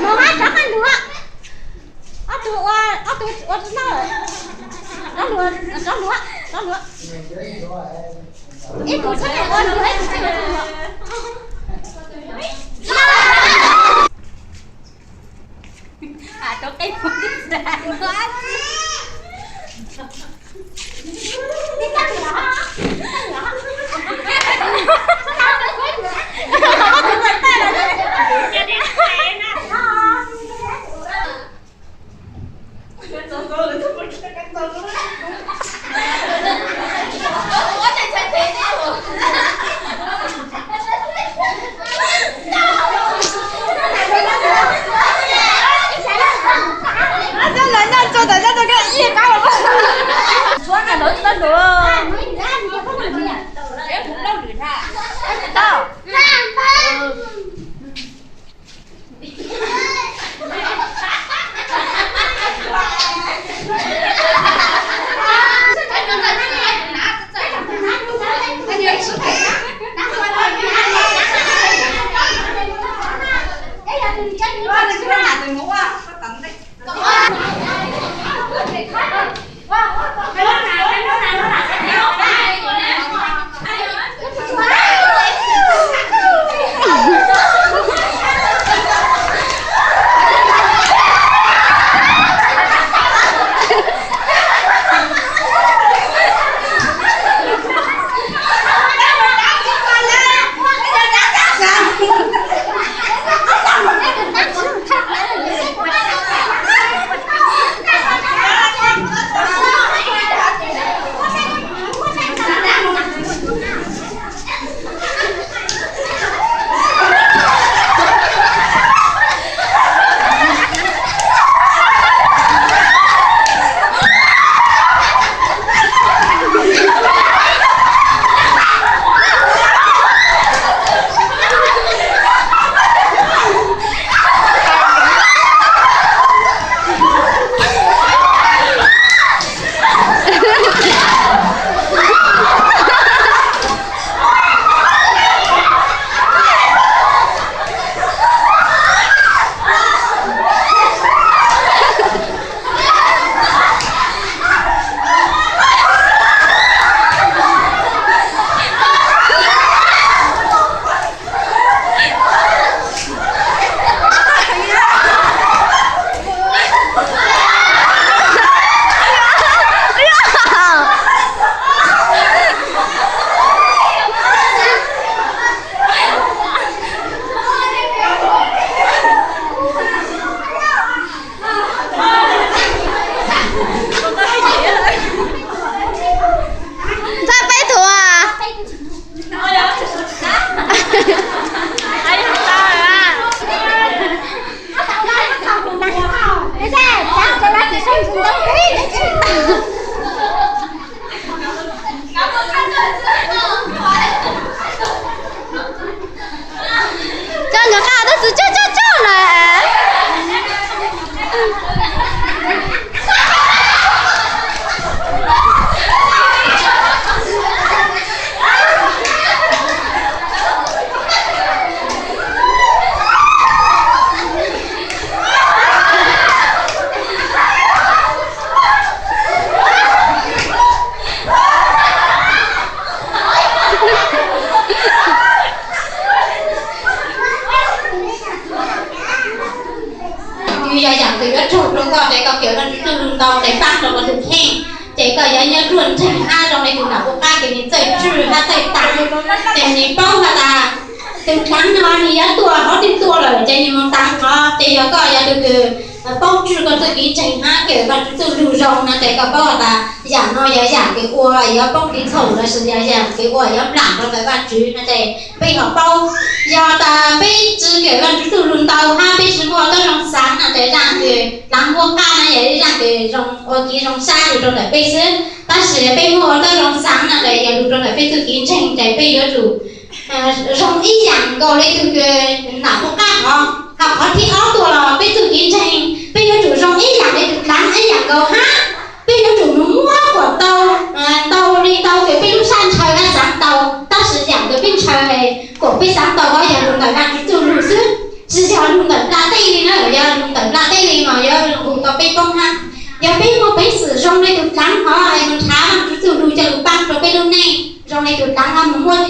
Mus hab rov qab luag. Ob tug ua, ob tug ua tsis tau. Rov luag, rov luag, rov luag. Ib tug txhob ua luag, ib tug txhob ua luag. Ntxhais peb tug. Coj nkawd qab tab sis coj coj coj lawm. Yus yog yaam kws yuav raug rua koj ces koj kws Vaajtswv txuj lug ntau ces paab rua koj tug kheej, ces koj yuav nyob ruaj nreeg hab zoo le tug nam pub qab kws nwg txawj tswj hab txawj tas, ces nwg paub has tas tug dlaav no nwg yuav tuaj hov twg tuaj lawm ces nwg moog tas hov. Ces yog koj yog tug kws paub tswj koj txuj kev ntseeg hab kws Vaajtswv txuj lug zoo no ces koj paub tas yaam no yog yaam kws ua yuav poob kev txhaum lossis yog yaam kws ua yuav nplaam rua ntawm Vaajtswv no ces peb ho paub. Yog tas peb tsi kawm Vaajtswv txuj lug ntau hab peb tsi muaj tub zoo xaav no ces zaaj kws dlaav muab qab no yog zaaj kws zoo ua kev zoo sab lug rua ntawm peb xwb. Tab sis peb muaj tub zoo xaav no ces yog lug rua ntawm peb txuj kev ntseeg ces peb yuav tsum zoo ib yaam nkaus le tug kws nam pub qab hov. Hab qhov thib ob tuaj los peb txuj kev ntseeg peb yuav tsum zoo ib yaam le tug dlaav ib yaam nkaus hab. Peb yuav tsum moog muab kuas tau ntau le tau kws peb lub sab ntshaw hab xaav tau, tab sis yaam kws peb ntshaw kuas peb xaav tau hov yog lug ntawm Vaajtswv txuj lug xwb. Tsis yog lug ntawm nplaj teb li na, yog lug ntawm nplaj teb li mas yuav lug tau peb poob hab. Yog peb muaj peev xwm zoo le tug dlav hov es nrhav Vaajtswv txuj lug coj lug paab rua peb lub neej zoo le tug dlav hov, moog muab